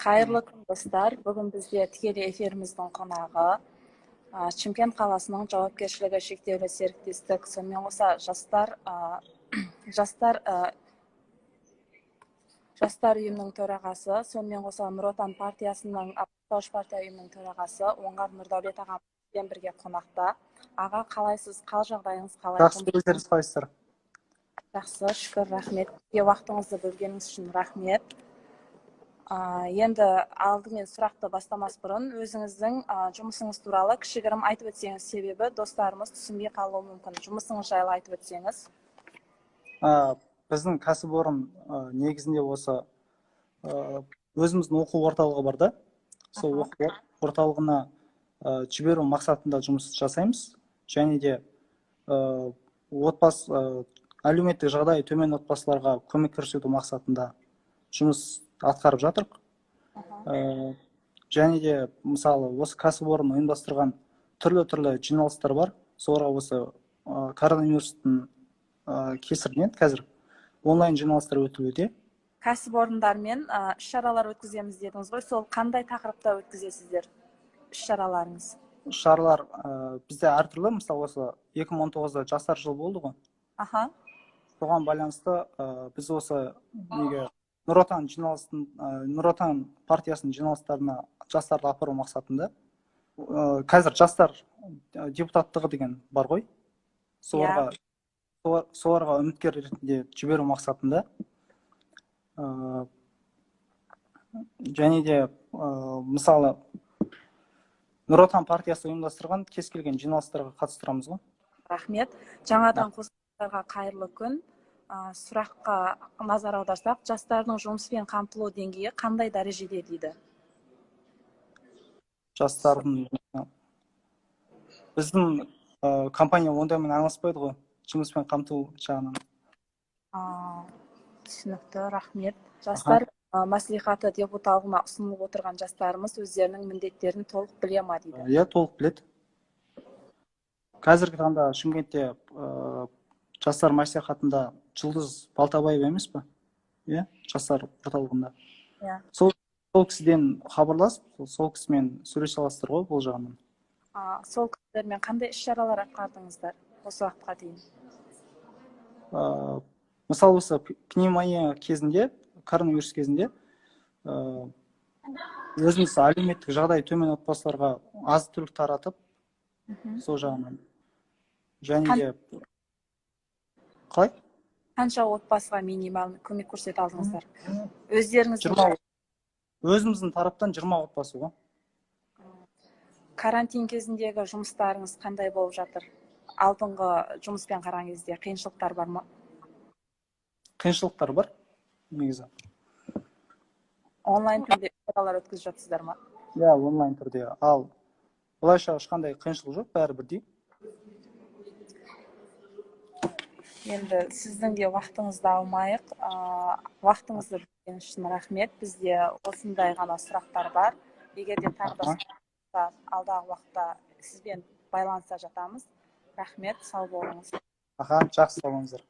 Қайырлы күн, достар! Бүгін бізде тікелей эфиріміздің қонағы Шымкент қаласының жауапкершілігі шектеулі серіктестік, сонымен қоса жастар ұйымының төрағасы, сонымен қоса Нұр Отан партиясының бастауыш партия ұйымының төрағасы Оңғар Нұрдәулет ағамызбен бірге қонақта. Аға, қалайсыз? Қал жағдайыңыз қалай? Жақсы, өздеріңіз қалайсыздар? Жақсы, шүкір, рахмет. Бізге уақытыңызды бөлгеніңіз үшін рахмет. Енді алдымен сұрақты бастамас бұрын өзіңіздің жұмысыңыз туралы кішігірім айтып өтсеңіз, себебі достарымыз түсінбей қалуы мүмкін. Жұмысыңыз жайлы айтып өтсеңіз. Біздің кәсіпорын негізінде осы өзіміздің оқу орталығы бар да, сол оқу орталығына жіберу мақсатында жұмыс жасаймыз. Және де отбасы, әлеуметтік жағдайы төмен отбасыларға көмек көрсету мақсатында жұмыс атқарып жатырық. Және де мысалы осы кәсіпорын ұйымдастырған түрлі-түрлі жиналыстар бар. Соларға осы коронавирустың кесірінен қазір онлайн жиналыстар өтілуде. Кәсіпорындармен іс-шаралар өткіземіз дедіңіз ғой, сол қандай тақырыпта өткізесіздер іс-шараларыңыз? Іс-шаралар бізде әртүрлі, мысалы осы 2019-да жастар жылы болды ғой. Соған байланысты біз осы неге Нұр Отан жиналыстың, Нұр Отан партиясының жиналыстарына жастарды апару мақсатында қазір жастар депутаттығы деген бар ғой. Соларға соларға үміткер ретінде жіберу мақсатында және де мысалы Нұр Отан партиясы ұйымдастырған кез келген жиналыстарға қатыстырамыз ғой. Рахмет. Жаңадан қосылғандарға қайырлы күн. Сұраққа назар аударсақ, жастардың жұмыспен қамтылу деңгейі қандай дәрежеде дейді? Жастардың, біздің компания ондаймен айналыспайды ғой, жұмыспен қамту жағынан. Түсінікті, рахмет. Жастар мәслихаты депутаттығына ұсынылып отырған жастарымыз өздерінің міндеттерін толық біле ма дейді? Иә, толық біледі. Қазіргі таңда Шымкентте жастар мәслихатында Жұлдыз Балтабаева емес пе? Иә, жастар орталығында. Иә. Сол кісіден хабарласып, сол кісімен сөйлесе аласыздар ғой бұл жағынан. Сол кісілермен қандай іс-шаралар атқардыңыздар осы уақытқа дейін? Мысалы осы пневмония кезінде, коронавирус кезінде өзіміз әлеуметтік жағдайы төмен отбасыларға азық-түлік таратып, сол жағынан. Және де қалай? Қанша отбасыға минимал көмек көрсете алдыңыздар? Өздеріңіздің өзіміздің тараптан 20 отбасы ғой. Карантин кезіндегі жұмыстарыңыз қандай болып жатыр? Алдыңғы жұмыспен қараған кезде қиыншылықтар бар ма? Қиыншылықтар бар негізі. Онлайн түрде шаралар өткізіп жатсыздар ма? Иә, онлайн түрде. Ал былайша ешқандай қиыншылық жоқ, бәрі бірдей. Енді сіздің де уақытыңызды алмайық. Уақытыңызды бөлген үшін рахмет. Бізде осындай ғана сұрақтар бар. Егер де тағы да алдағы уақытта сізбен байланыса жатамыз. Рахмет, сау болыңыз. Аха, жақсы, сау болыңыздар.